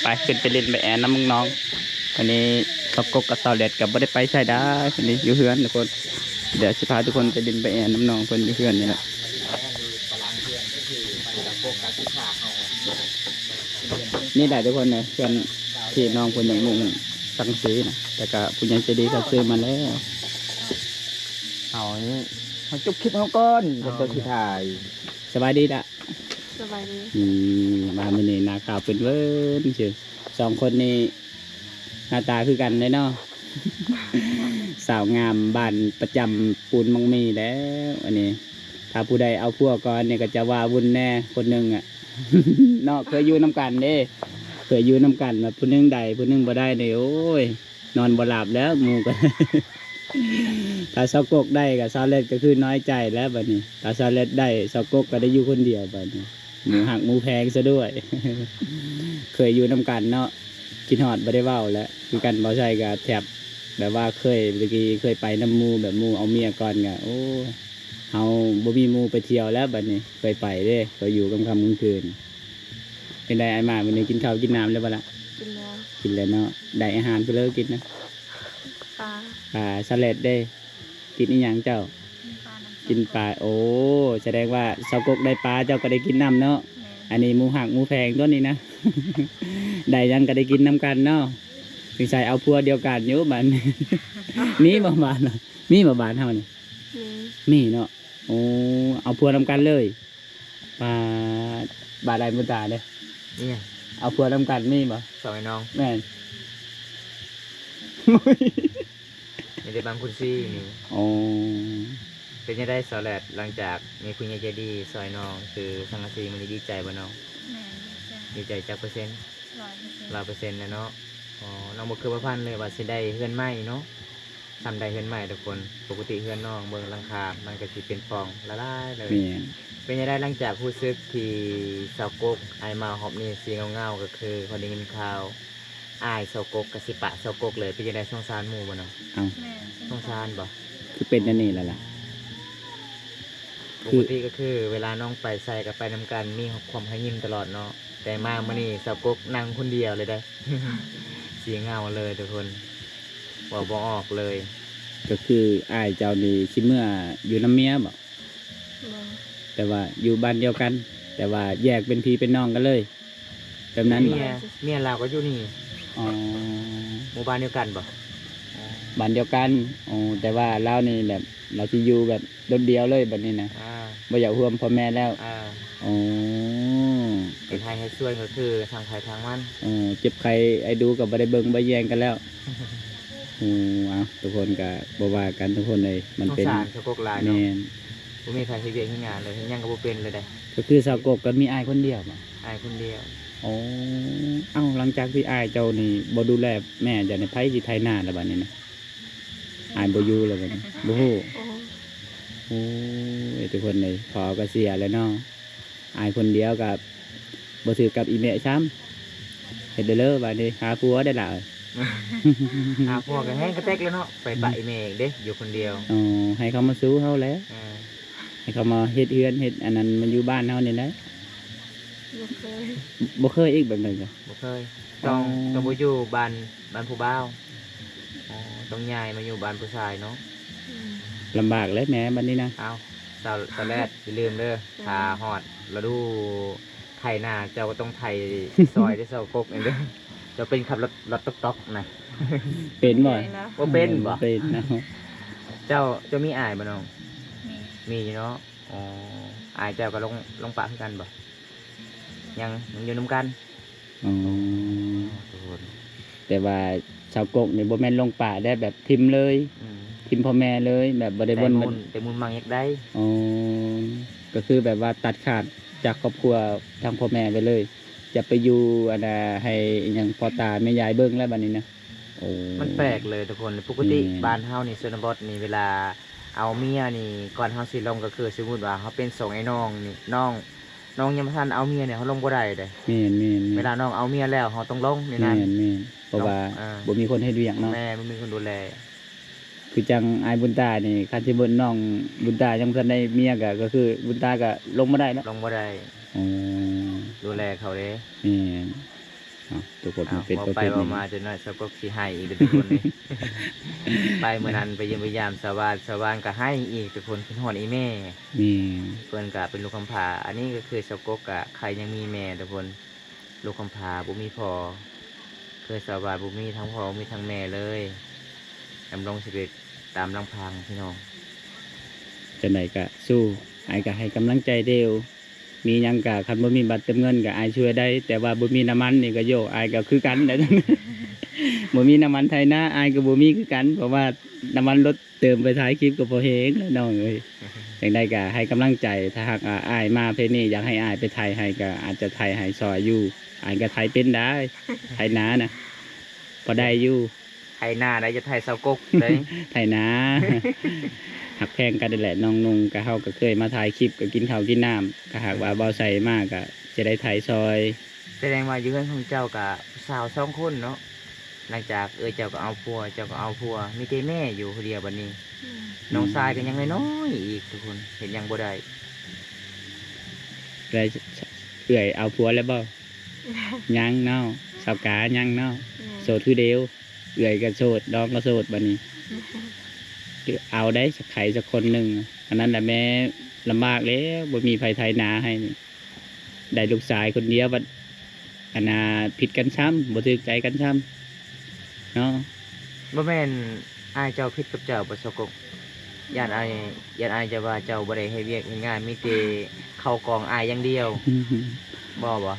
ໄປ ຂຶ້ນໄປຫຼິ້ນໄປແອນນຳນ້ອງ. ວັນນີ້ສາວກົກກັບສາວແລັດກໍບໍ່ໄດ້ໄປໃສດາ, ວັນນີ້ຢູ່ເຮືອນທຸກຄົນ. ດຽວຊິພາທຸກຄົນໄປຫຼິ້ນໄປແອນນຳນ້ອງເພິ່ນຢູ່ເຮືອນນີ້ແຫຼະ. ນີ້ແຫຼະທຸກຄົນເອີຍ ເຮືອນທີ່ນ້ອງເພິ່ນຢາກມຸງສັງກະສີນະ, ແຕ່ກໍຜູ້ໃຫຍ່ໃຈດີເຂົາຊື້ມາແລ້ວ. ເອົາ ເຮົາຈົບຄລິບເຮົາກ່ອນ ເອົາ ເຈົ້າຊິຖ່າຍ. ສະບາຍດີລະ. ສະບາຍດີ. ອືມ ມາມື້ນີ້ໜ້າຂາວເປັນເວີນຊື່. ສອງຄົນນີ້ໜ້າຕາຄືກັນເດ້ເນາະ. ສາວງາມບ້ານປະຈຳປູນໝາກໝີ່ແລ້ວ ອັນນີ້. ຖ້າຜູ້ໃດເອົາຜົວກ່ອນນີ້ກໍຈະວ່າວຸ່ນແດ່ຄົນໜຶ່ງອະ ເນາະ. ເຄີຍຢູ່ນຳກັນເດ້ ເຄີຍຢູ່ນຳກັນ ແບບຜູ້ໜຶ່ງໄດ້ຜູ້ໜຶ່ງບໍ່ໄດ້ນີ້ ໂອ້ຍ ນອນບໍ່ຫຼັບແລ້ວໝູ່ກໍ. ຖ້າສາວກົກໄດ້ກໍສາວແລັດກໍຄືນ້ອຍໃຈແລ້ວບັດນີ້. ຖ້າສາວແລັດໄດ້ ສາວກົກກໍໄດ້ຢູ່ຄົນດຽວບັດນີ້. ໝູ່ຮັກໝູ່ແພງຊະດ້ວຍ. ເຄີຍຢູ່ນຳກັນເນາະ ຄິດຮອດບໍ່ໄດ້ເວົ້າແລ້ວ. ຄືກັນ ບໍ່ໃສ່ກໍແທບແບບວ່າເຄີຍ ແຕ່ກີ້ເຄີຍໄປນຳໝູ່ ແບບໝູ່ເອົາເມຍກ່ອນກໍ ໂອ້ ເຮົາບໍ່ມີໝູ່ໄປທ່ຽວແລ້ວບັດນີ້. ເຄີຍໄປເດ້ ເຄີຍຢູ່ກາງຄ່ຳກາງຄືນ. ເປັນໃດອ້າຍມາດ ມື້ນີ້ກິນເຂົ້າກິນນ້ຳແລ້ວບໍ່ລະ? ກິນແລ້ວ. ກິນແລ້ວເນາະ. ໄດ້ອາຫານເພິ່ນເລີກິນນະ? ປາ. ປາ. ສາວແລັດເດ້ ກິນອີ່ຫຍັງເຈົ້າ? ກິນປານຳ. ກິນປາ. ໂອ້ ສະແດງວ່າສາວກົກໄດ້ປາ ເຈົ້າກໍໄດ້ກິນນຳເນາະ. ແມ່ນ. ອັນນີ້ໝູ່ຮັກໝູ່ແພງຕົວນີ້ນະ. ໄດ້ຫຍັງກໍໄດ້ກິນນຳກັນເນາະ. ສົງໄສເອົາຜົວດຽວກັນຢູ່ບັດນີ້. ມີບໍ່ບ້ານ ມີບໍ່ບ້ານເຮົານີ້? ມີ. ມີເນາະ. ໂອ້ ເອົາຜົວນຳກັນເລີຍ. ປາດ ບາດໃດບຸນຕາເດ້ ອີ່ຫຍັງ? ເອົາຜົວນຳກັນມີບໍ່? ສອງອ້າຍນ້ອງ. ແມ່ນ. ມີແຕ່ບາງຄຸນຊີນີ້. ໂອ້ ເປັນຈັ່ງໃດສາວແລັດ ຫຼັງຈາກມີຜູ້ໃຫຍ່ໃຈດີຊ່ອຍນ້ອງຊື້ສັງກະສີມື້ນີ້ ດີໃຈບໍ່ນ້ອງ? ແມ່ນ ດີໃຈ. ດີໃຈຈັກເປີເຊັນ? ຮ້ອຍເປີເຊັນ. ຮ້ອຍເປີເຊັນແລ້ວເນາະ. ອໍ ນ້ອງບໍ່ຄິດບໍ່ຝັນເລີຍວ່າຊິໄດ້ເຮືອນໃໝ່ເນາະ. ຊ່ຳໄດ້ເຮືອນໃໝ່ທຸກຄົນ. ປົກກະຕິເຮືອນນ້ອງເບິ່ງຫຼັງຄາມັນກໍຊິເປັນປ່ອງຫຼາຍໆເລີຍ. ແມ່ນ. ເປັນຈັ່ງໃດຫຼັງຈາກຮູ້ສຶກທີ່ສາວກົກອ້າຍມາຮອບນີ້ຊິເຫງົາໆ ກໍຄືຂ້ອຍໄດ້ຍິນຂ່າວອ້າຍສາວກົກກໍຊິປະສາວກົກເລີຍ. ເປັນຈັ່ງໃດ ສົງສານໝູ່ບໍ່ນ້ອງ? ເອົ້າ ແມ່ນ ສົງສານບໍ່? ຄືເປັນແນວນີ້ແລ້ວລະ. ປົກກະຕິກໍຄືເວລານ້ອງໄປໃສກໍໄປນຳກັນ ມີຄວາມຮອຍຍິ້ມຕະຫຼອດເນາະ. ແຕ່ມາມື້ນີ້ສາວກົກນັ່ງຄົນດຽວເລີຍເດ້. ຊິເຫງົາເລີຍທຸກຄົນ ເວົ້າບໍ່ອອກເລີຍ. ກໍຄືອ້າຍເຈົ້ານີ້ຊິເມືອຢູ່ນຳເມຍບໍ່? ບໍ່. ແຕ່ວ່າຢູ່ບ້ານດຽວກັນ ແຕ່ວ່າແຍກເປັນພີ່ເປັນນ້ອງກັນເລີຍ ແບບນັ້ນບໍ່? ເມຍ ເມຍລາວກໍຢູ່ນີ້. ອໍ ໝູ່ບ້ານດຽວກັນບໍ່? ບ້ານດຽວກັນ. ອໍ ແຕ່ວ່າລາວນີ້ແບບ ລາວຊິຢູ່ແບບ ໂດດດຽວເລີຍບັດນີ້ນະ. ອ່າ ບໍ່ຢາກຮ່ວມພໍ່ແມ່ແລ້ວ. ອ່າ ໂອ້ ເຮັດໄຮ່ເຮັດສວນກໍຄືທາງໃຜທາງມັນ. ໂອ້ ເຈັບໄຂ້ໄອດູກໍບໍ່ໄດ້ເບິ່ງບໍ່ແຍງກັນແລ້ວ. ໂອ້ ເອົ້າ ທຸກຄົນກໍບໍ່ວ່າກັນທຸກຄົນເອີຍ ມັນເປັນ ສົງສານສາວກົກຫຼາຍເນາະ. ແມ່ນ. ບໍ່ມີໃຜເຮັດວຽກເຮັດງານເລີຍ ເຮັດຫຍັງກໍບໍ່ເປັນເລີຍເດ້. ກໍຄືສາວກົກກໍມີອ້າຍຄົນດຽວບໍ່? ອ້າຍຄົນດຽວ. ໂອ້ ເອົ້າ ຫຼັງຈາກທີ່ອ້າຍເຈົ້ານີ້ບໍ່ດູແລແມ່ເຈົ້ານີ້ ໃຜຊິໄຖນາລະບັດນີ້ນະ? ອ້າຍບໍ່ຢູ່ແລ້ວບັດນີ້ ບໍ່ຮູ້. ໂອ້ ໂອ້ຍ ທຸກຄົນເອີຍ ພໍ່ກໍເສຍແລ້ວເນາະ. ອ້າຍຄົນດຽວກໍບໍ່ຖືກກັບອີ່ແມ່ຊ້ຳ. ເຮັດໄດ້ເລີບັດນີ້ ຫາຜົວໄດ້ລະ. ຫາຜົວກໍແຮງກະແຕັກແລ້ວເນາະ ໄປປະອີ່ແມ່ອີກເດ້ ຢູ່ຄົນດຽວ. ອໍ ໃຫ້ເຂົາມາສູ່ເຮົາແຫຼະ. ເອີ ໃຫ້ເຂົາມາເຮັດເຮືອນເຮັດອັນນັ້ນ ມາຢູ່ບ້ານເຮົານີ້ແຫຼະ. ບໍ່ເຄີຍ. ບໍ່ເຄີຍອີກແບບນັ້ນກະ? ບໍ່ເຄີຍ. ຕ້ອງ ອໍ ຕ້ອງໄປຢູ່ບ້ານ ບ້ານຜູ້ບ່າວ. ອໍ ຕ້ອງຍ້າຍມາຢູ່ບ້ານຜູ້ຊາຍເນາະ. ອືມ ລຳບາກແຫຼະແມ່ບັດນີ້ນະ. ເອົ້າ ສາວ ສາວແລດ ຢ່າລືມເດີ ເອີ ຖ້າຮອດລະດູໄຖນາ ເຈົ້າກໍຕ້ອງໄຖຊ່ອຍເດີ ສາວກົກເດີ. ເຈົ້າເປັນຂັບລົດ ລົດຕອກໆນະ? ເປັນບໍ່? ບໍ່ເປັນບໍ່? ບໍ່ເປັນເນາະ. ເຈົ້າ ເຈົ້າມີອ້າຍບໍ່ນ້ອງ? ມີ ມີຢູ່ເນາະ. ອໍ ອ້າຍເຈົ້າກໍລົງ ລົງປະຄືກັນບໍ່? ຍັງ ຍັງຢູ່ນຳກັນ. ອໍ ທຸກຄົນ ແຕ່ວ່າສາວກົກນີ້ບໍ່ແມ່ນລົງປະໄດ້ແບບຖິ້ມເລີຍ. ອືມ ຖິ້ມພໍ່ແມ່ເລີຍ ແບບບໍ່ໄດ້ເບິ່ງ ແຕ່ມູນ ແຕ່ມູນມັກຢາກໄດ້. ອໍ ກໍຄືແບບວ່າຕັດຂາດຈາກຄອບຄົວທາງພໍ່ແມ່ໄປເລີຍ ຈະໄປຢູ່ອັນນ່າ ໃຫ້ອີ່ຫຍັງພໍ່ຕາແມ່ຍາຍເບິ່ງແລ້ວບັດນີ້ນະ. ໂອ້ ມັນແປກເລີຍທຸກຄົນ. ປົກກະຕິ ແມ່ນ ບ້ານເຮົານີ້ ຊົນນະບົດນີ້ ເວລາເອົາເມຍນີ້ ກ່ອນເຮົາຊິລົງ ກໍຄືສົມມຸດວ່າເຮົາເປັນສອງອ້າຍນ້ອງນີ້ ນ້ອງ ນ້ອງຍັງບໍ່ທັນເອົາເມຍນີ້ ເຮົາລົງບໍ່ໄດ້ເດ້. ແມ່ນໆໆ ເວລານ້ອງເອົາເມຍແລ້ວ ເຮົາຕ້ອງລົງໃນນັ້ນ. ແມ່ນໆ ເພາະວ່າ ອ່າ ບໍ່ມີຄົນເຮັດວຽກເນາະ. ແມ່ນ ບໍ່ມີຄົນດູແລ. ຄືຈັ່ງອ້າຍບຸນຕານີ້ ຄັນສົມມຸດນ້ອງບຸນຕາຍັງບໍ່ທັນໄດ້ເມຍ ກໍ ກໍຄືບຸນຕາກໍລົງບໍ່ໄດ້ເນາະ. ລົງບໍ່ໄດ້. ອໍ ດູແລເຂົາເດ້. ແມ່ນ. ເອົາ ທຸກຄົນ ເອົາ ເປັນປະເພດນີ້ ເວົ້າໄປເວົ້າມາ ຈົນວ່າສາວກົກຊິໄຫ້ອີກເດີທຸກຄົນເດ້. ໄປມື້ນັ້ນໄປຢ້ຽມໄປຢາມສາວຫວານ ສາວຫວານກໍໄຫ້ອີກທຸກຄົນ ຄິດຮອດອີ່ແມ່. ແມ່ນ. ເພິ່ນກໍເປັນລູກກຳພ້າ ອັນນີ້ກໍຄືສາວກົກກໍໃຄ່ຍັງມີແມ່ທຸກຄົນ ລູກກຳພ້າບໍ່ມີພໍ່ ຄືສາວຫວານບໍ່ມີທັງພໍ່ ບໍ່ມີທັງແມ່ເລີຍ ດຳລົງຊີວິດຕາມລຳພັງພີ່ນ້ອງ. ຈັ່ງໃດກໍສູ້ ອ້າຍກໍໃຫ້ກຳລັງໃຈເດວ ມີຫຍັງກະ ຄັນບໍ່ມີບັດເຕີມເງິນກະ ອ້າຍຊ່ວຍໄດ້ ແຕ່ວ່າບໍ່ມີນ້ຳມັນນີ້ກະ ໂຢ ອ້າຍກະຄືກັນແຫຼະ ບໍ່ມີນ້ຳມັນໄຖນາ ອ້າຍກະບໍ່ມີຄືກັນ ເພາະວ່ານ້ຳມັນລົດເຕີມໄປຖ່າຍຄລິບກະພໍແຮງແຫຼະນ້ອງເອີຍ. ຈັ່ງໃດກະໃຫ້ກຳລັງໃຈ ຖ້າຫາກວ່າອ້າຍມາເພຈນີ້ ຢາກໃຫ້ອ້າຍໄປໄຖໃຫ້ ກະອາດຈະໄຖໃຫ້ຊ່ອຍຢູ່ ອ້າຍກະໄຖເປັນໄດ໋ ໄຖນານະ ພໍໄດ້ຢູ່. ໄຖນາໄດ້ ຢ່າໄຖສາວກົກເດ້ ໄຖນາ. ຮັກແພງກັນນີ້ແຫຼະ ນ້ອງນຸ່ງກະ ເຮົາກະເຄີຍມາຖ່າຍຄລິບ ກະກິນເຂົ້າກິນນ້ຳ ກະຫາກວ່າ ອືມ ບ່າວໄຊມາກະຈະໄດ້ໄຖຊ່ອຍ. ສະແດງວ່າຢູ່ເຮືອນຂອງເຈົ້າກະຜູ້ສາວສອງຄົນເນາະ ຫຼັງຈາກເອື້ອຍເຈົ້າກະເອົາຜົວ ເຈົ້າກະເອົາຜົວ ມີແຕ່ແມ່ຢູ່ຜູ້ດຽວບັດນີ້. ອືມ ນ້ອງຊາຍກະຍັງນ້ອຍໆອີກທຸກຄົນ ເຮັດຫຍັງບໍ່ໄດ້. ແລ້ວເອື້ອຍເອົາຜົວແລ້ວບໍ່? ຍັງເນາະ ສາວກາຍັງເນາະ ແມ່ນ ໂສດຄືເດວ. ເອື້ອຍກໍໂສດ ນ້ອງກໍໂສດບັດນີ້ ເອົາໄດ້ ໃຜສັກຄົນໜຶ່ງ ອັນນັ້ນລະແມ່ລຳບາກແລ້ວ ບໍ່ມີໃຜໄຖນາໃຫ້ ໄດ້ລູກຊາຍຄົນດຽວ ບັດອັນນ່າ ຜິດກັນຊ້ຳ ບໍ່ຖືກໃຈກັນຊ້ຳເນາະ. ບໍ່ແມ່ນອ້າຍເຈົ້າຜິດກັບເຈົ້າບໍ່ ສາວກົກ? ຢ້ານອ້າຍ ຢ້ານອ້າຍຈະວ່າເຈົ້າບໍ່ໄດ້ເຮັດວຽກເຮັດງານ ມີແຕ່ເຂົ້າກອງອ້າຍຢ່າງດຽວ ບໍ່ ບໍ່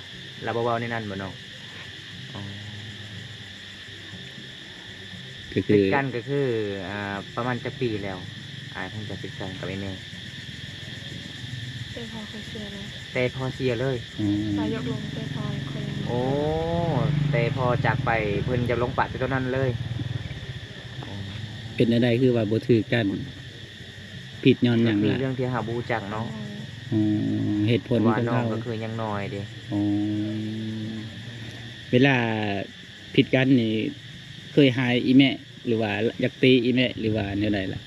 ລາວບໍ່ເວົ້າແນວນັ້ນບໍ່ນ້ອງ? ອໍ ກໍຄື ຜິດກັນກໍຄື ອ່າ ປະມານຈັກປີແລ້ວ ອ້າຍເພິ່ນຈະຜິດກັນກັບອີ່ແມ່? ແຕ່ພໍ່ຂ້ອຍເສຍເລີຍ ແຕ່ພໍ່ເສຍເລີຍ. ອືມ ຂ້ອຍຢາກລົງແຕ່ພໍ່ຂ້ອຍຍັງ ໂອ້ ແຕ່ພໍ່ຈາກໄປເພິ່ນຢາກລົງປະແຕ່ຕອນນັ້ນເລີຍ. ອໍ ເປັນແນວໃດຄືວ່າບໍ່ຖືກກັນ? ຜິດຍ້ອນຫຍັງລະ? ກໍຄືເລື່ອງທີ່ເຮົາບໍ່ຮູ້ຈັກເນາະ. ອໍ ເຫດຜົນ ເພາະວ່ານ້ອງກໍຄືຍັງນ້ອຍເດ້. ອໍ ເວລາຜິດກັນນີ້ ເຄີຍຫາອີ່ແມ່ ຫຼືວ່າຢາກຕີອີ່ແມ່ ຫຼືວ່າແນວໃດລະ?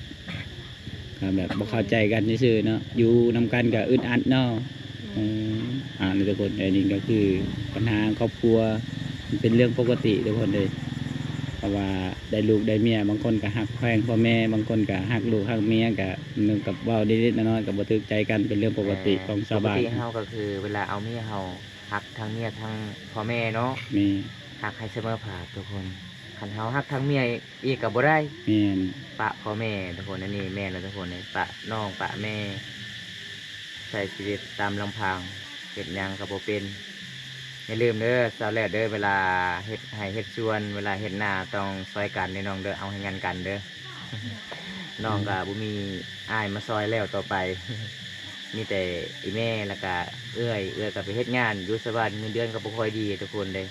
ກໍແບບບໍ່ເຂົ້າໃຈກັນຊື່ໆເນາະ ຢູ່ນຳກັນກໍອຶດອັດເນາະ. ອືມ ເອີ ອ່າ ທຸກຄົນ ອັນນີ້ກໍຄືບັນຫາຄອບຄົວ ມັນເປັນເລື່ອງປົກກະຕິທຸກຄົນເອີຍ ເພາະວ່າໄດ້ລູກໄດ້ເມຍ ບາງຄົນກໍຮັກແພງພໍ່ແມ່ ບາງຄົນກໍຮັກລູກຮັກເມຍ ກໍ ມັນກໍເວົ້າເລັກໆນ້ອຍໆ ກໍບໍ່ຖືກໃຈກັນ ເປັນເລື່ອງປົກກະຕິ ແມ່ນ ຂອງຊາວບ້ານ. ປົກກະຕິເຮົາກໍຄືເວລາເອົາເມຍ ເຮົາຮັກທັງເມຍທັງພໍ່ແມ່ເນາະ. ແມ່ນ. ຮັກໃຫ້ສະເໝີພາບທຸກຄົນ ຄັນເຮົາຮັກທັງເມຍ ອີກກໍບໍ່ໄດ້. ແມ່ນ. ປະພໍ່ແມ່ທຸກຄົນ ອັນນີ້ແມ່ນແລ້ວທຸກຄົນ ປະນ້ອງປະແມ່ ໃຊ້ຊີວິດຕາມລຳພັງ ເຮັດຫຍັງກໍບໍ່ເປັນ. ຢ່າລືມເດີ ຊາວແລ້ວເດີ ເວລາເຮັດໄຮ່ເຮັດສວນ ເວລາເຮັດນາ ຕ້ອງຊ່ອຍກັນເດີນ້ອງເດີ ເອົາໃຫ້ງານກັນເດີ. ນ້ອງກໍ ອືມ ບໍ່ມີອ້າຍມາຊ່ອຍແລ້ວຕໍ່ໄປ ມີແຕ່ອີ່ແມ່ ແລ້ວກະເອື້ອຍ ເອື້ອຍກໍໄປເຮັດງານຢູ່ສະຫວັນ ເງິນເດືອນກໍບໍ່ຄ່ອຍດີທຸກຄົນເດ້.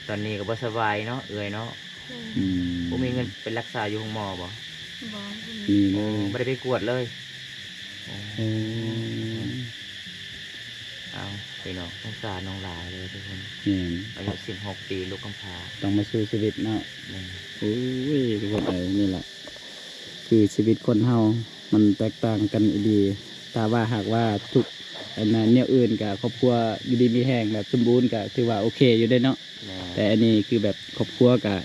ຕອນນີ້ກໍບໍ່ສະບາຍເນາະ ເອື້ອຍເນາະ. ແມ່ນ. ອືມ ບໍ່ມີເງິນໄປລັກສາຢູ່ໂຮງໝໍບໍ່? ບໍ່ ບໍ່ມີ ບໍ່ໄດ້ໄປກວດເລີຍ. ໂອ້ ອືມ ເອົາ ພີ່ນ້ອງ ສົງສານນ້ອງຫຼາຍເລີຍທຸກຄົນ. ແມ່ນ. ອາຍຸສິບຫົກປີ ລູກກຳພ້າ ຕ້ອງມາສູ້ຊີວິດເນາະ. ແມ່ນ. ໂອ້ຍ ທຸກຄົນເອີຍ ນີ້ແຫຼະ ຄືຊີວິດຄົນເຮົາມັນແຕກຕ່າງກັນອີ່ຫຼີ. ຖ້າວ່າຫາກວ່າທຸກອັນນັ້ນແນວອື່ນກະ ຄອບຄົວຢູ່ດີມີແຮງແບບສົມບູນກະຖືວ່າໂອເຄຢູ່ເດ້ເນາະ. ແມ່ນ. ແຕ່ອັນນີ້ຄືແບບຄອບຄົວກະ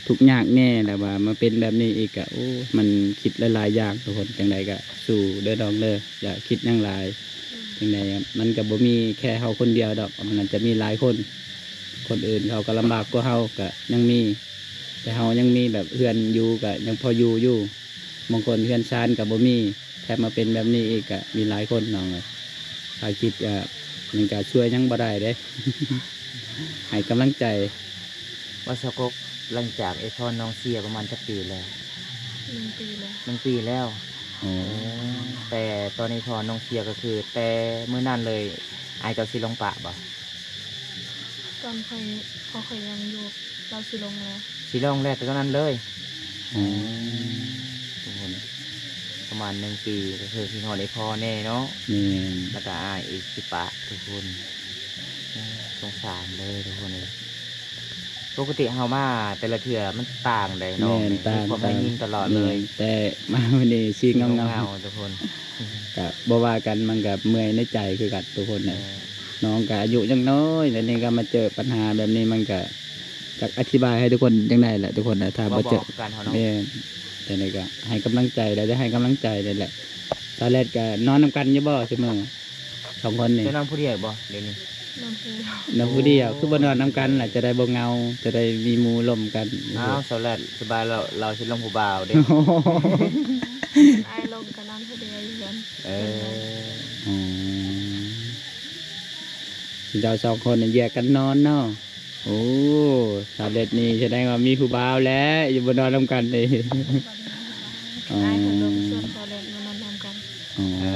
ທຸກຍາກແດ່ ແລ້ວວ່າມາເປັນແບບນີ້ອີກກະ ໂອ້ ມັນຄິດຫຼາຍໆຢ່າງທຸກຄົນ. ຈັ່ງໃດກະສູ້ເດີນ້ອງເດີ ຢ່າຄິດຫຍັງຫຼາຍ. ອືມ ຈັ່ງໃດມັນກະບໍ່ມີແຄ່ເຮົາຄົນດຽວດອກ ມັນອາດຈະມີຫຼາຍຄົນ ຄົນອື່ນເຂົາກະລຳບາກກວ່າເຮົາກະຍັງມີ ແຕ່ເຮົາຍັງມີແບບເຮືອນຢູ່ກະຍັງພໍຢູ່ຢູ່. ບາງຄົນເຮືອນຊານກໍບໍ່ມີ ແຖມມາເປັນແບບນີ້ອີກ ກໍມີຫຼາຍຄົນນ້ອງເອີຍ. ຖ້າຄິດ ກໍ ມັນກໍຊ່ວຍຫຍັງບໍ່ໄດ້ເດ້ ໃຫ້ກຳລັງໃຈ. ວ່າສາວກົກ ຫຼັງຈາກເອື້ອຍພອນນ້ອງເສຍປະມານຈັກປີແລ້ວ? ໜຶ່ງປີແລ້ວ. ໜຶ່ງປີແລ້ວ. ໂອ້ ແຕ່ຕອນເອື້ອຍພອນນ້ອງເສຍກໍຄືແຕ່ມື້ນັ້ນເລີຍ ອ້າຍເຈົ້າຊິລົງປະບໍ່? ຕອນຂ້ອຍ ພໍ່ຂ້ອຍຍັງຢູ່ ລາວຊິລົງແລ້ວ. ຊິລົງແລ້ວແຕ່ຕອນນັ້ນເລີຍ. ອືມ ທຸກຄົນ ປະມານໜຶ່ງປີ ກໍຄືຄິດຮອດໄອ້ພໍ່ແນ່ເນາະ. ແມ່ນ. ແລ້ວກໍອ້າຍອີກຊິປະ ທຸກຄົນ. ໂອ້ ສົງສານເລີຍທຸກຄົນເອີຍ. ປົກກະຕິເຮົາມາແຕ່ລະເທື່ອມັນຕ່າງໃດ໋ເນາະ. ແມ່ນ ແມ່ນ ຕ່າງ ມີຄວາມໄດ້ຍິນຕະຫຼອດເລີຍ. ແມ່ນ ແຕ່ມາມື້ນີ້ຊິເຫງົາໆ ເຫງົາໆ ທຸກຄົນ. ກໍບໍ່ວ່າກັນ ມັນກໍເມື່ອຍໃນໃຈຄືກັນທຸກຄົນ. ແມ່ນ. ນ້ອງກໍອາຍຸຍັງນ້ອຍ ແລ້ວນີ້ກໍມາເຈີບັນຫາແບບນີ້ ມັນກໍຈັກອະທິບາຍໃຫ້ທຸກຄົນຈັ່ງໃດແຫຼະ ທຸກຄົນນະ ຖ້າບໍ່ເຈີ ມາບອກກັນເຮົາເນາະ ແມ່ນ ແຕ່ນີ້ກໍໃຫ້ກຳລັງໃຈ ແລ້ວໄດ້ໃຫ້ກຳລັງໃຈນີ້ແຫຼະ. ສາວແລັດກໍນອນນຳກັນຢູ່ບໍ່ຊຸມື້ ສອງຄົນນີ້? ເຈົ້ານອນຜູ້ດຽວບໍ່ດຽວນີ້? ນອນຜູ້ດຽວ ນອນຜູ້ດຽວ ໂອ້ ຄືບໍ່ນອນນຳກັນລະ ຈະໄດ້ບໍ່ເຫງົາ ຈະໄດ້ມີໝູ່ລົມກັນ. ອ້າວ ສາວແລັດສະບາຍ ລາວ ລາວຊິລົມຜູ້ບ່າວເດ້. ອ້າຍລົມກໍນອນຜູ້ດຽວຢູ່ເຮືອນ. ເອີ ອໍ ເຈົ້າສອງຄົນນີ້ແຍກກັນນອນເນາະ. ໂອ້ ສາວເລັດນີ້ສະແດງວ່າມີຜູ້ບ່າວແລ້ວ ຢູ່ບໍ່ນອນນຳກັນເດ້. ອໍ ອ້າຍເພິ່ນລົມຊວນສາວເລັດມານອນນຳກັນ. ອໍ ເອີ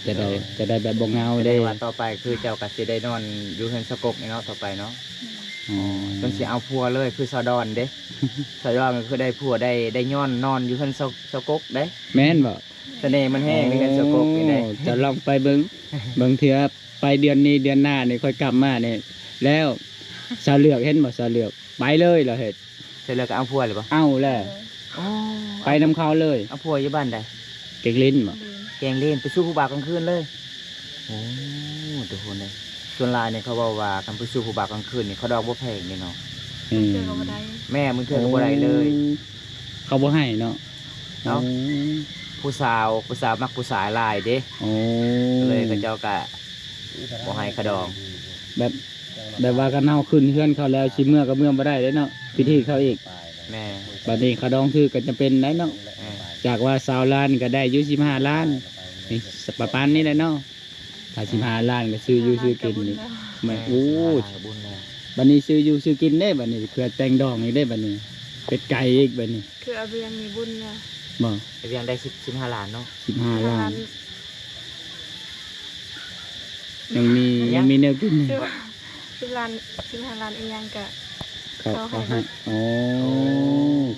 ຈະໄດ້ ຈະໄດ້ແບບບໍ່ເຫງົາເດ້. ແສດງວ່າຕໍ່ໄປຄືເຈົ້າກໍຊິໄດ້ນອນຢູ່ເຮືອນສາວກົກນີ້ເນາະ ຕໍ່ໄປເນາະ. ອືມ ອໍ ຈົນຊິເອົາຜົວເລີຍ ຄືສາວດອນເດ້. ສາວດອນກໍຄືໄດ້ຜົວ ໄດ້ ໄດ້ຍ້ອນນອນຢູ່ເຮືອນສາວ ສາວກົກເດ້. ແມ່ນບໍ່? ສະເໜ່ມັນແຮງເດ້ ເຮືອນສາວກົກນີ້ເດ້. ໂອ້ ເຈົ້າລອງໄປເບິ່ງ ບາງເທື່ອ ໄປເດືອນນີ້ເດືອນໜ້ານີ້ ຂ້ອຍກັບມານີ້ ແລ້ວສາວເລືອກ ເຫັນບໍ່ ສາວເລືອກ ໄປເລີຍ ລາວເຮັດ ສາວເລືອກກໍເອົາຜົວເລີຍບໍ່? ເອົາແລ້ວ ເອີ ໂອ້ ໄປນຳເຂົາເລີຍ. ເອົາຜົວຢູ່ບ້ານໃດ? ແກງລິ້ນບໍ່? ແກງລິ້ນ ໄປສູ່ຜູ້ບ່າວກາງຄືນເລີຍ. ໂອ້ ທຸກຄົນເອີຍ ສ່ວນຫຼາຍນີ້ເຂົາເວົ້າວ່າ ຄັນໄປສູ່ຜູ້ບ່າວກາງຄືນນີ້ ຄ່າດອງບໍ່ແພງເດ້ເນາະ. ອືມ ບາງເທື່ອກໍບໍ່ໄດ້. ແມ່ນ ບາງເທື່ອກໍບໍ່ໄດ້ເລີຍ. ໂອ້ ເຂົາບໍ່ໃຫ້ເນາະ. ເອົ້າ ໂອ້ ຜູ້ສາວ ຜູ້ສາວມັກຜູ້ຊາຍຫຼາຍເດ້. ໂອ້ ກໍເລີຍເຂົາເຈົ້າກໍ ບໍ່ໃຫ້ຄ່າດອງ. ແບບ ແບບວ່າຄັນເຮົາຂຶ້ນເຮືອນເຂົາແລ້ວ ຊິເມືອກໍເມືອບໍ່ໄດ້ເດ້ເນາະ ຜິດຮີດເຂົາອີກ. ແມ່ນ ບາດນີ້ຄ່າດອງຖືກກໍຈຳເປັນໄດ໋ເນາະ. ແມ່ນ ຈາກວ່າຊາວລ້ານກໍໄດ້ຢູ່ສິບຫ້າລ້ານ ນີ້ ປະມານນີ້ແຫຼະເນາະ. ຖ້າສິບຫ້າລ້ານກໍຊື້ຢູ່ຊື້ກິນນີ້ ແມ່ນ ໂອ້ຍ ບາດນີ້ຊື້ຢູ່ຊື້ກິນເດ້ ບາດນີ້ເພື່ອແຕ່ງດອງອີກເດ້ ບາດນີ້ ເປັດໄກ່ອີກ ບາດນີ້ ຄືອາວຽງມີບຸນແລ້ວ ບໍ່ ອາວຽງໄດ້ສິບ ສິບຫ້າລ້ານເນາະ. ສິບຫ້າລ້ານ ສິບຫ້າລ້ານ ຍັງມີ ຍັງມີແນວກິນ ສິບ ສິບລ້ານ ສິບຫ້າລ້ານອີ່ຫຍັງກະເຂົາ ເຂົາໃຫ້ ເຂົາໃຫ້. ອໍ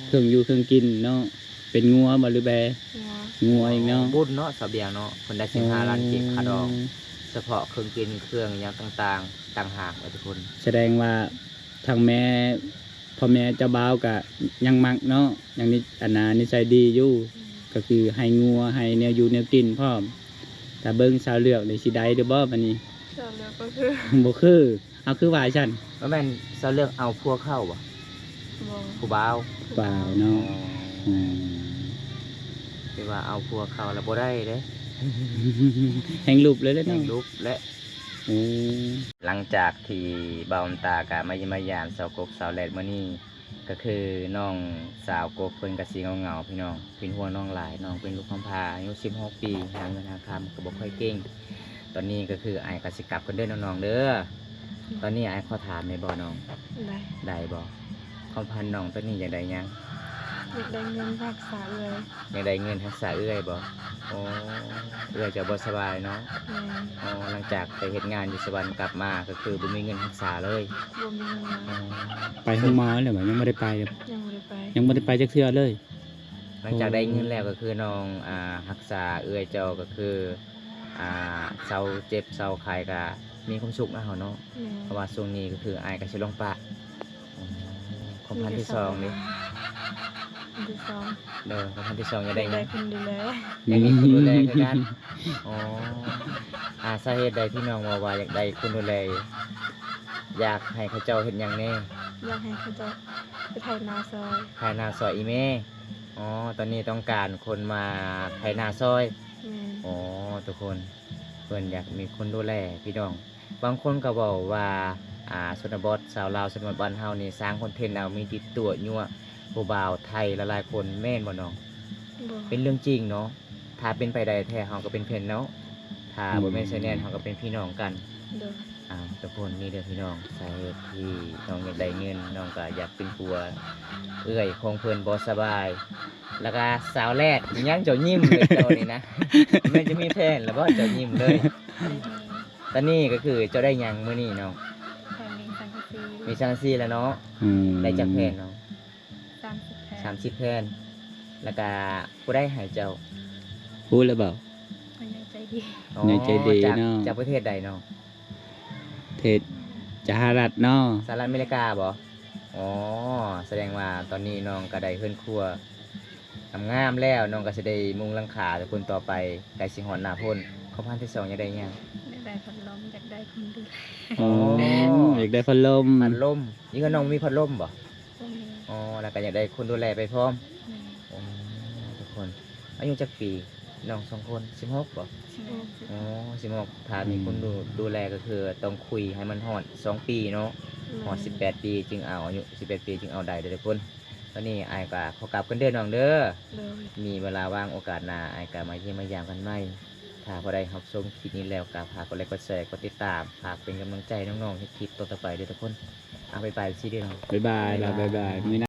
ເຄື່ອງຢູ່ເຄື່ອງກິນເນາະ. ເປັນງົວບໍ່ ຫຼືແບ? ງົວ ງົວອີກເນາະ. ບຸນເນາະ ສາວບຽງເນາະ ເພິ່ນໄດ້ສິບຫ້າລ້ານກີບຄ່າດອງ ສະເພາະເຄື່ອງກິນເຄື່ອງຫຍັງຕ່າງໆ ຕ່າງຫາກເລີຍທຸກຄົນ. ສະແດງວ່າທາງແມ່ ພໍ່ແມ່ເຈົ້າບ່າວກະຍັງມັກເນາະ ຍັງນິ ອັນນ່າ ນິໄສດີຢູ່ ອືມ ກໍຄືໃຫ້ງົວ ໃຫ້ແນວຢູ່ແນວກິນພ້ອມ. ຖ້າເບິ່ງສາວເລືອກນີ້ຊິໄດ້ຫຼືບໍ່ບາດນີ້? ສາວເລືອກກໍຄື ບໍ່ຄື ເອົາ ຄືວ່າຊັ້ນ? ບໍ່ແມ່ນສາວເລືອກເອົາຜົວເຂົາບໍ່? ບໍ່ ຜູ້ບ່າວ ຜູ້ບ່າວເນາະ. ອໍ ອືມ ຄືວ່າເອົາຜົວເຂົາລະບໍ່ໄດ້ເດ້ ແຮ່ງຫຼຸບເລີຍເນາະ ແຮ່ງຫຼຸບແຫຼະ. ໂອ້ ຫຼັງຈາກທີ່ບ່າວອຳຕາກະມາຢ້ຽມມາຢາມສາວກົກສາວແລັດມື້ນີ້ ກໍຄືນ້ອງສາວກົກເພິ່ນກໍຊິເຫງົາໆ ພີ່ນ້ອງ ເປັນຫ່ວງນ້ອງຫຼາຍ. ນ້ອງເປັນລູກກຳພ້າ ອາຍຸສິບຫົກປີ ຫາເງິນຫາຄຳກໍບໍ່ຄ່ອຍເກັ່ງ. ຕອນນີ້ກໍຄືອ້າຍກໍຊິກັບກ່ອນເດີນ້ອງໆເດີ. ຕອນນີ້ອ້າຍຂໍຖາມໄດ້ບໍ່ນ້ອງ? ໄດ້ ໄດ້ບໍ່? ຄວາມຝັນນ້ອງຕອນນີ້ຢາກໄດ້ຫຍັງ? ຢາກໄດ້ເງິນຮັກສາເອື້ອຍ. ຢາກໄດ້ເງິນຮັກສາເອື້ອຍບໍ່? ໂອ້ ເອື້ອຍເຈົ້າບໍ່ສະບາຍເນາະ? ແມ່ນ. ອໍ ຫຼັງຈາກໄປເຮັດງານຢູ່ສະຫວັນກັບມາ ກໍຄືບໍ່ມີເງິນຮັກສາເລີຍ? ບໍ່ມີເງິນ. ອໍ ໄປໂຮງໝໍແລ້ວບໍ່? ຍັງບໍ່ໄດ້ໄປເລີຍ. ຍັງບໍ່ໄດ້ໄປ ຍັງບໍ່ໄດ້ໄປຈັກເທື່ອເລີຍ. ຫຼັງຈາກໄດ້ເງິນແລ້ວ ກໍຄືນ້ອງ ອ່າ ຮັກສາເອື້ອຍເຈົ້າ ກໍຄື ອ່າ ເຊົາເຈັບເຊົາໄຂ້ ກໍມີຄວາມສຸກນະເຮົາເນາະ. ແມ່ນ. ເພາະວ່າຊ່ວງນີ້ກໍຄືອ້າຍກໍຊິລົງປະ ຄວາມຝັນທີສອງເດ້? ອັນທີສອງ ໂດຍ ຄວາມຝັນທີສອງຢາກໄດ້ຫຍັງ? ຢາກໄດ້ຄົນດູແລ. ຢາກມີຄົນດູແລຄືກັນ. ອໍ ອາ ສາເຫດໃດທີ່ນ້ອງເວົ້າວ່າຢາກໄດ້ຄົນດູແລ? ຢາກໃຫ້ເຂົາເຈົ້າເຮັດຫຍັງແດ່? ຢາກໃຫ້ເຂົາເຈົ້າໄປໄຖນາຊ່ອຍ. ໄຖນາຊ່ອຍອີ່ແມ່. ອໍ ຕອນນີ້ຕ້ອງການຄົນມາໄຖນາຊ່ອຍ. ແມ່ນ. ອໍ ທຸກຄົນ ເພິ່ນຢາກມີຄົນດູແລ ພີ່ນ້ອງ. ບາງຄົນກໍເວົ້າວ່າ ອ່າ ຊົນນະບົດ ຊາວລາວຊົນນະບົດບ້ານເຮົານີ້ ສ້າງຄອນເທັນເອົາ ມີຕິດຕົວະຍົວະຜູ້ບ່າວໄທຫຼາຍໆຄົນ ແມ່ນບໍ່ນ້ອງ? ບໍ່. ເປັນເລື່ອງຈິງເນາະ. ຖ້າເປັນໄປໄດ້ແທ້ ເຮົາກໍເປັນເພື່ອນເນາະ. ຖ້າບໍ່ແມ່ນ ອືມ ຊາຍແດນ ເຮົາກໍເປັນພີ່ນ້ອງກັນ. ໂດຍ. ອ່າ ທຸກຄົນ ນີ້ເດີພີ່ນ້ອງ ສາເຫດທີ່ນ້ອງຢາກໄດ້ເງິນ ນ້ອງກໍຢາກເປັນຜົວເອື້ອຍຂອງເພິ່ນບໍ່ສະບາຍ. ແລ້ວກໍສາວແລດ ຍັງເຈົ້າຍິ້ມເລີຍເຈົ້ານີ້ນະ. ແມ່ນຈະມີແຟນແລ້ວບໍ່ ເຈົ້າຍິ້ມເລີຍ? ຕອນນີ້ກໍຄືເຈົ້າໄດ້ຫຍັງມື້ນີ້ນ້ອງ? ຂ້ອຍມີສັງກະສີ. ມີສັງກະສີແລ້ວເນາະ. ອືມ ໄດ້ຈັກແຜ່ນນ້ອງ? ສາມສິບແຜ່ນ. ສາມສິບແຜ່ນ. ແລ້ວກະຜູ້ໃດໃຫ້ເຈົ້າ? ຮູ້ແລ້ວບໍ່? ພໍ່ໃຫຍ່ໃຈດີ. ອໍ ໃຫຍ່ໃຈດີເນາະ. ຈາກ ຈາກປະເທດໃດນ້ອງ? ປະເທດສະຫະລັດເນາະ. ສະຫະລັດອາເມລິກາບໍ່? ອໍ ສະແດງວ່າຕອນນີ້ນ້ອງກໍໄດ້ເຮືອນຄົວ ງາມໆແລ້ວ ນ້ອງກໍຊິໄດ້ມຸງຫຼັງຄາແລ້ວ ຄົນຕໍ່ໄປໃກ້ຊິຮອດໜ້າຝົນ. ຄວາມຝັນທີສອງຢາກໄດ້ຫຍັງ? ຢາກໄດ້ພັດລົມ ຢາກໄດ້ຄົນດູແລ. ອໍ ອໍ ຢາກໄດ້ພັດລົມ. ພັດລົມ. ຢູ່ເຮືອນນ້ອງມີພັດລົມບໍ່? ບໍ່ມີ. ອໍ ແລ້ວກໍຢາກໄດ້ຄົນດູແລໄປພ້ອມ. ແມ່ນ. ໂອ້ ທຸກຄົນ ອາຍຸຈັກປີນ້ອງສອງຄົນ? ສິບຫົກບໍ່? ສິບຫົກ. ແມ່ນ. ອໍ ສິບຫົກ ຖ້າມີຄົນດູ ອືມ ດູແລກໍຄືຕ້ອງຄຸຍໃຫ້ມັນຮອດສອງປີເນາະ. ແມ່ນ. ຮອດສິບແປດປີຈຶ່ງເອົາ ອາຍຸສິບແປດປີຈຶ່ງເອົາໄດ້ເດີທຸກຄົນ. ຕອນນີ້ອ້າຍກໍຂໍກັບກ່ອນເດີນ້ອງເດີ. ໂດຍ. ມີເວລາວ່າງໂອກາດໜ້າ ອ້າຍກໍມາຢ້ຽມມາຢາມກັນໃໝ່. ຖ້າຜູ້ໃດຮັບຊົມຄລິບນີ້ແລ້ວ ກໍຝາກກົດໄລກ໌ ກົດແຊ ກົດຕິດຕາມ ຝາກເປັນກຳລັງໃຈນ້ອງໆ ເຮັດຄລິບຕໍ່ໆໄປເດີທຸກຄົນ. ເອົາ ບາຍບາຍ ຊີ້ເດີນ້ອງ. ບາຍບາຍ. ບາຍບາຍ. ບາຍບາຍ. ມື້ໜ້າ